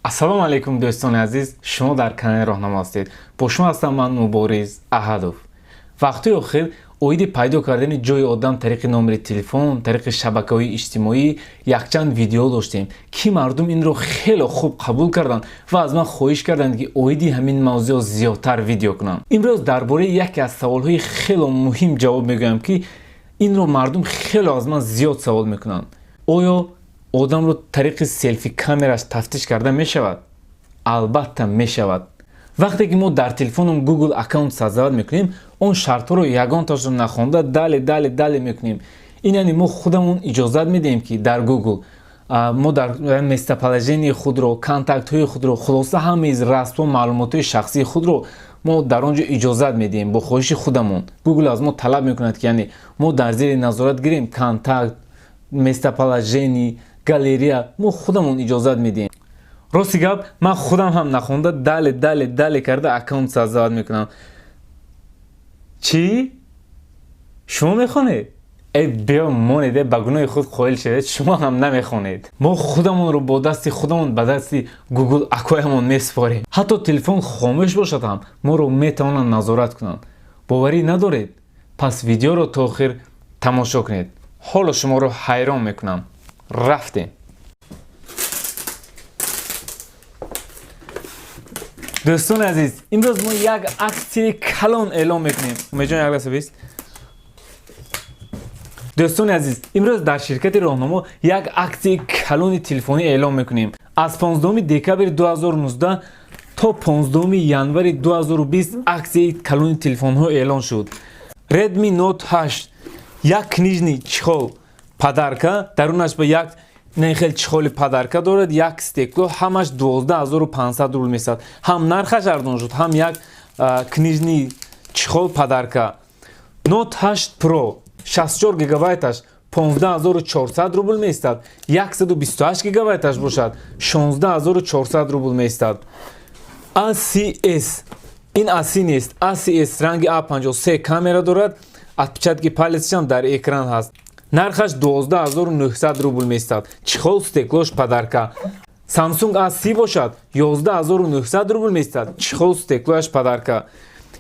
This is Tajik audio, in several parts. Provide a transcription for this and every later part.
Ассалому алайкум, дӯстони азиз! Шумо дар канали Роҳнамо ҳастед. Бо шумо ҳастам ман, Мубориз Аҳадов. Вақтҳои охир оиди пайдо кардани ҷои одам тариқи номери телефон, тариқи шабакаҳои иҷтимоӣ якчанд видео доштем, ки мардум инро хеле хуб қабул карданд ва аз ман хоҳиш карданд, ки оиди ҳамин мавзӯъ зиёдтар видео кунам. Имрӯз дар бораи яке аз саволҳои хеле муҳим ҷавоб мегӯям, ки инро мардум хеле аз ман зиёд савол мекунанд: оё одамро тариқи селфи камераш тафтиш карда мешавад? Албатта, мешавад. Вақте ки мо дар телефоном Google аккаунт создавать мекунем, он шартҳоро ягонташро нахонда, далее, далее, далее мекунем. Ин яъне мо худамон иҷозат медиҳем, ки дар Google мо дар местоположение худро, контактҳои худро, хулоса, ҳамаи расмҳо, маълумотҳои шахсии худро мо дар он ҷо иҷозат медиҳем. Бо хоҳиши худамон Google аз мо талаб мекунад, ки яъне мо дар зери назорат гирем контакт, местоположение, галерея. Мо худамон иҷозат медиҳем. Рости гап, ман худам ҳам нахонда, далее, далее, далее карда аккаунт создавать мекунам. Чӣ, шумо мехонед? Э, биё, монед, э, ба гуноҳи худ қоил шавед, шумо ҳам намехонед. Мо худамонро бо дасти худамон ба дасти Гугл акоямон месупорем. Ҳатто телефон хомӯш бошад ҳам, моро метавонанд назорат кунанд. Боварӣ надоред? Пас видеоро то охир тамошо кунед. Ҳоло шуморо ҳайрон мекунам. Рафтем. Дӯстони азиз, имрӯз мо як аксияи калон эълон мекунем. Умедҷон, як лаҳза бист. Дӯстони азиз, имрӯз дар ширкати Роҳнамо як аксияи калони телефонӣ эълон мекунем. Аз 15 декабри 2019 то 15 январи 2020 аксияи калони телефонҳо эълон шуд. Redmi Note 8, як книжный чехол подарка, дарунаш ба як не хел чехоли подарка дорад, як стекло, ҳамаш 12 500 рубл месад. Ҳам нархаш арзон шуд, ҳам як книжный чехол подарка. Note 8 Pro 64 гигабайташ 15 400 рубл меистад, 128 гигабайташ бошад 16 400 рубл меистад. ACS, ин AC нест, ACS ранги A53, камера дорад, отпечатки палецшам дар экран ҳаст. Нархаш 12 900 рубл меистад, чехол, стеклош подарка. Samsung A30 бошад 11 900 рубл меистад, чехол, стеклояш подарка.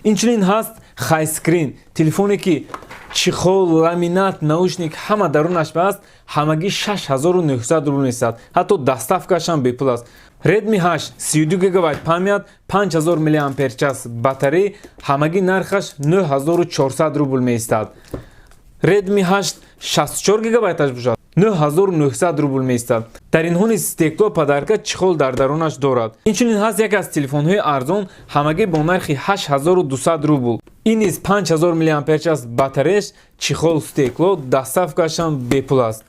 Инчунин ҳаст хайскрин телефоне, ки чехол, ламинат, наушник ҳама дарунаш аст, ҳамагӣ 6900 рубл меистад, ҳатто доставкашам бепул аст. Redmi 8, 32 гигабайт память, 5000 мАч батарея, ҳамагӣ нархаш 9400 рубл меистад. Redmi 8 64 гигабайташ бошад 9900 рубл меистад. Дар инҳо низ стекло подарка, чехол дар дарунаш дорад. Инчунин ҳаст яке аз телефонҳои арзон, ҳамагӣ бо нархи 8200 рубл. Ин низ 5000 мАч батареяш, чехол, стекло, доставкашам бепул аст.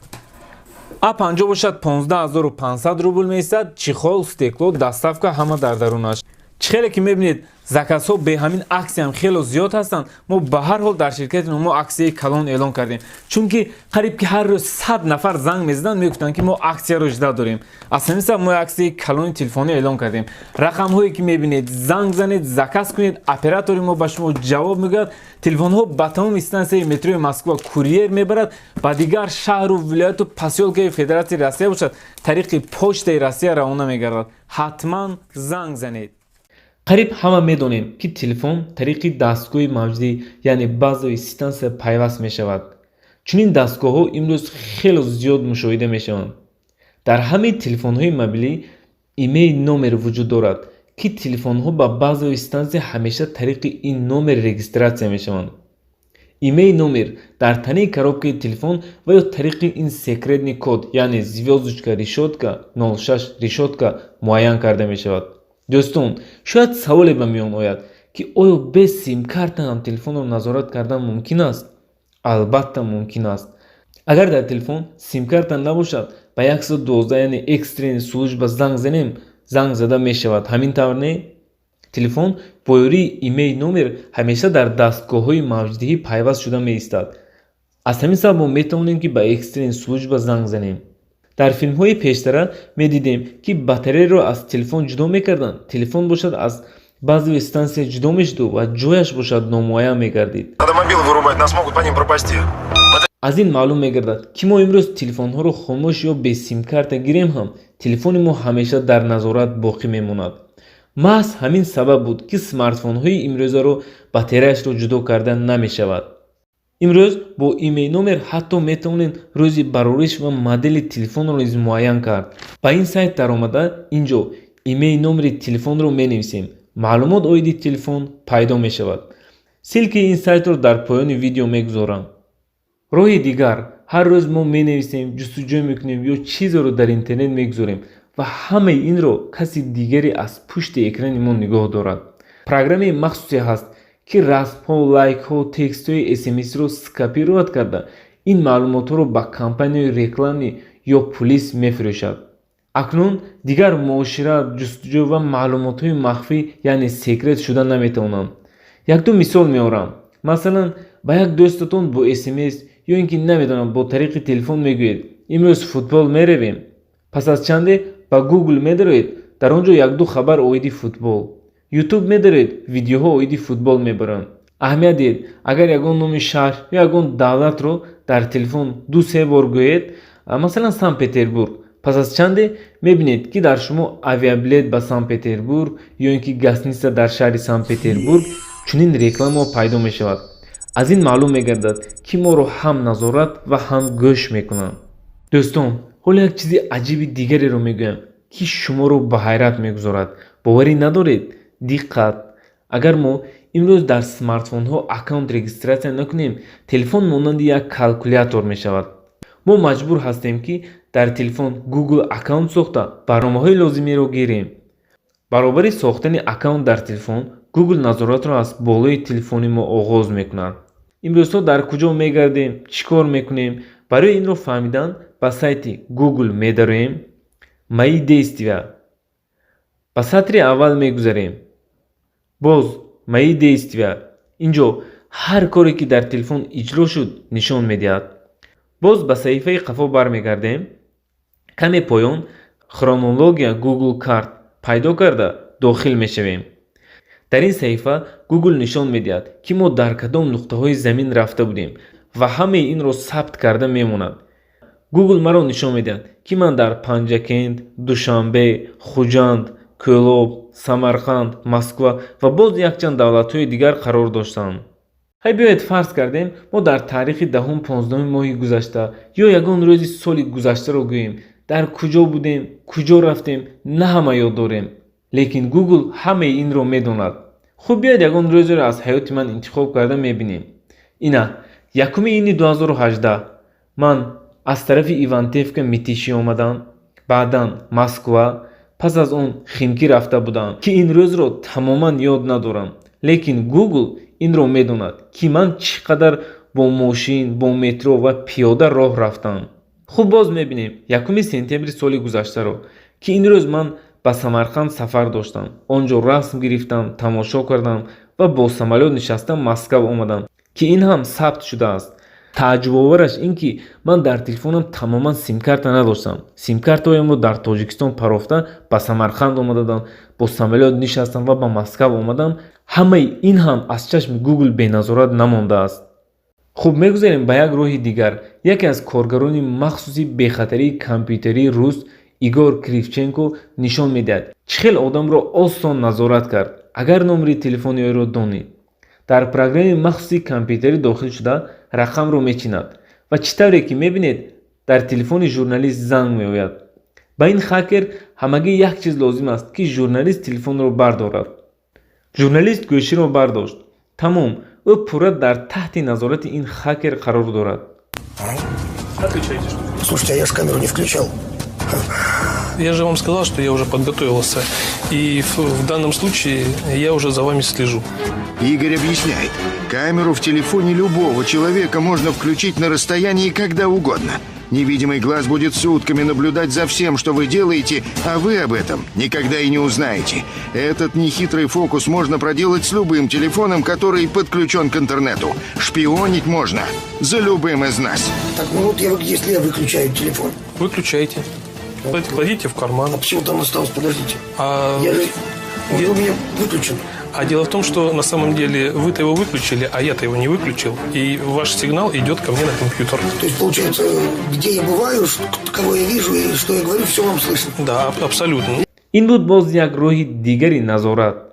А50 бошад 15 500 рубл меистад, чехол, стекло, доставка ҳама дар дарунаш. Чӣ хеле ки мебинед, заказҳо бе ҳамин аксиям хело зиёд ҳастанд. Мо ба ҳар ҳол дар ширкати мо аксияи калон эълон кардем, чунки қариб ки ҳар рӯз 100 нафар занг мезаданд, мегуфтанд, ки мо аксияро жда дорем. Аз ҳамин сабаб мо аксияи калони телефонӣ эълон кардем. Рақамҳое ки мебинед, занг занед, заказ кунед, оператори мо ба шумо ҷавоб мегӯяд. Телефонҳо ба тамоми стансияи метрои Москва курьер мебарад, ба дигар шаҳру вилояту посёлкаи Федератсияи Россия бошад, тариқи Почтаи Россия равона мегардад. Ҳатман занг занед. Қариб ҳама медонем, ки телефон тариқи дастгоҳи мавҷудӣ, яъне базовый станция пайваст мешавад. Чунин дастгоҳҳо имрӯз хело зиёд мушоҳида мешаванд. Дар ҳамаи телефонҳои мобилӣ IMEI номер вуҷуд дорад, ки телефонҳо ба базовый станция ҳамеша тариқи ин номер регистратсия мешаванд. IMEI номер дар танаи коробкаи телефон ва ё тариқи ин секретный код, яъне звёздочка, решётка, 06, решётка муайян карда мешавад. Дӯстон, шояд саволе ба миён ояд, ки оё без симкарта ҳам телефонро назорат кардан мумкин аст? Албатта, мумкин аст. Агар дар телефон симкарта набошад, ба 112, яъне экстренный служба занг занем, занг зада мешавад. Ҳамин тавр, не? Телефон бо ёрии IMEI номер ҳамеша дар дастгоҳҳои мавҷдиҳӣ пайваст шуда меистад. Аз ҳамин сабаб мо метавонем, ки ба экстренный служба занг занем. Дар филмҳои пештара медидем, ки батареяро аз телефон ҷудо мекарданд, телефон бошад аз базовый станция ҷудо мешуду ва ҷояш бошад номуайян мегардид. Надо мобилы вырубать, нас могут по ним пропасти. Аз ин маълум мегардад, ки мо имрӯз телефонҳоро хомӯш ё без симкарта гирем ҳам. Телефони мо ҳамеша дар назорат боқӣ мемонад. Маҳз ҳамин сабаб буд, ки смартфонҳои имрӯзаро батареяшро ҷудо карда намешавад. Имрӯз бо IMEI номер ҳатто метавонед рӯзи барориш ва модели телефонро низ муайян кард. Ба ин сайт даромада, ин ҷо IMEI номери телефонро менависем, маълумот оиди телефон пайдо мешавад. Ссылкаи ин сайтро дар поёни видео мегузорам. Роҳи дигар: ҳар рӯз мо менависем, ҷустуҷӯ мекунем ё чизеро дар интернет мегузорем ва ҳамаи инро каси дигаре аз пушти экрани мо нигоҳ дорад. Программаи махсусе ҳаст, ки расмҳо, лайкҳо, текстҳои смсро скопировать карда, ин маълумотҳоро ба компанияи рекламӣ ё пулис мефурӯшад. Акнун дигар муошират, ҷустуҷӯ ва маълумотҳои махфӣ, яъне секрет шуда наметавонанд. Якду мисол меорам. Масалан, ба як дӯстатон бо смс ё ин ки, намедонам, бо тариқи телефон мегӯед: «Имрӯз футбол меравем». Пас аз чанде ба Гугл медароед, дар он ҷо якду хабар оиди футбол, Ютуб медароед, видеоҳо оиди футбол мебаранд. Аҳамият диҳед: агар ягон номи шаҳр ё ягон давлатро дар телефон ду-се бор гӯед, масалан, Санкт Петербург, пас аз чанде мебинед, ки дар шумо авиабилет ба Санкт Петербург ё ин ки гостиница дар шаҳри Санкт Петербург, чунин рекламаҳо пайдо мешавад. Аз ин маълум мегардад, ки моро ҳам назорат ва ҳам гӯш мекунанд. Дӯстон, ҳоло як чизи аҷиби дигареро мегӯям, ки шуморо ба ҳайрат мегузорад. Боварӣ надоред? Диққат! Агар мо имрӯз дар смартфонҳо аккаунт регистрация накунем, телефон монанди як калкулятор мешавад. Мо маҷбур ҳастем, ки дар телефон Google аккаунт сохта, барномаҳои лозимиро гирем. Баробари сохтани аккаунт дар телефон, Google назоратро аз болои телефони мо оғоз мекунад. Имрӯзҳо дар куҷо мегардем, чӣ кор мекунем? Барои инро фаҳмидан ба сайти Google медароем, «Мои действия», ба сатри аввал мегузарем, боз «Мои действия». Ин ҷо ҳар коре, ки дар телефон иҷро шуд, нишон медиҳад. Боз ба саҳифаи қафо бармегардем, каме поён «Хронология Google карт» пайдо карда, дохил мешавем. Дар ин саҳифа Google нишон медиҳад, ки мо дар кадом нуқтаҳои замин рафта будем ва ҳамаи инро сабт карда мемонад. Google маро нишон медиҳад, ки ман дар Панҷакент, Душанбе, Хуҷанд, Кӯлоб, Самарқанд, Москва ва боз якчанд давлатҳои дигар қарор доштам. Хай, биёед, фарз кардем, мо дар таърихи 10-ум, 15-уми моҳи гузашта ё ягон рӯзи соли гузаштаро гӯем, дар куҷо будем, куҷо рафтем, на ҳама ёд дорем, лекин Google ҳамаи инро медонад. Хуб, биёед, ягон рӯзеро аз ҳаёти ман интихоб карда мебинем. Ина, 1 июни 2018 ман аз тарафи Ивантеевка Мытищи омадам, баъдан Москва, пас аз он Химки рафта будам, ки ин рӯзро тамоман ёд надорам, лекин Google инро медонад, ки ман чӣ қадар бо мошин, бо метро ва пиёда роҳ рафтам. Хуб, боз мебинем 1 сентябри соли гузаштаро, ки ин рӯз ман ба Самарқанд сафар доштам, он ҷо расм гирифтам, тамошо кардам ва бо самолёт нишаста Москав омадам, ки ин ҳам сабт шудааст. Тааҷҷубовараш ин ки ман дар телефонам тамоман симкарта надоштам. Симкартаҳоямро дар Тоҷикистон парофта, ба Самарқанд омададам, бо самолёт нишастам ва ба Москав омадам. Ҳамаи ин ҳам аз чашми Гугл беназорат намондааст. Хуб, мегузарем ба як роҳи дигар. Яке аз коргарони махсуси бехатарии компютерии рус Игор Кривченко нишон медиҳад, чӣ хел одамро осон назорат кард, агар номери телефони ӯро донӣ. Дар программаи махсуси компютерӣ дохил шуда, рақамро мечинад ва чӣ тавре ки мебинед, дар телефони журналист занг меояд. Ба ин хакер ҳамагӣ як чиз лозим аст, ки журналист телефонро бардорад. Журналист гӯширо бардошт, тамом, ӯ пурра дар таҳти назорати ин хакер қарор дорад. Отвечайте, что. Слушайте, а я ж камеру не включал. Я же вам сказал, что я уже подготовился. И в данном случае я уже за вами слежу. Игорь объясняет, камеру в телефоне любого человека можно включить на расстоянии когда угодно. Невидимый глаз будет сутками наблюдать за всем, что вы делаете, а вы об этом никогда и не узнаете. Этот нехитрый фокус можно проделать с любым телефоном, который подключен к интернету. Шпионить можно за любым из нас. Так, ну вот я, если я выключаю телефон. Выключайте. Кладите в карман. А почему там осталось? Подождите. А Я же... Он у меня выключен. А дело в том, что на самом деле вы-то его выключили, а я-то его не выключил. И ваш сигнал идет ко мне на компьютер. То есть, получается, где я бываю, кого я вижу и что я говорю, все вам слышно. Да, абсолютно. Ин буд боз як роҳи дигари назорат.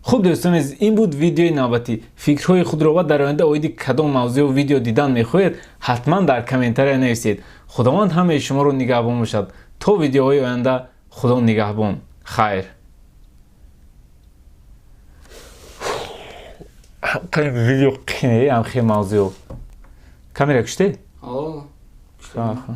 Хуб, дӯстони азиз, ин буд видеои навбатӣ. Фикрҳои худро ва дар оянда оиди кадом мавзӯъ видео дидан мехоҳед, ҳатман дар комментария нависед. Худованд ҳамаи шуморо нигаҳбон бошад. То видеоҳои оянда, Худо нигаҳбон. Хайр. Видео қине ҳамхел мавзӯъ. Камера куште? О. Аха.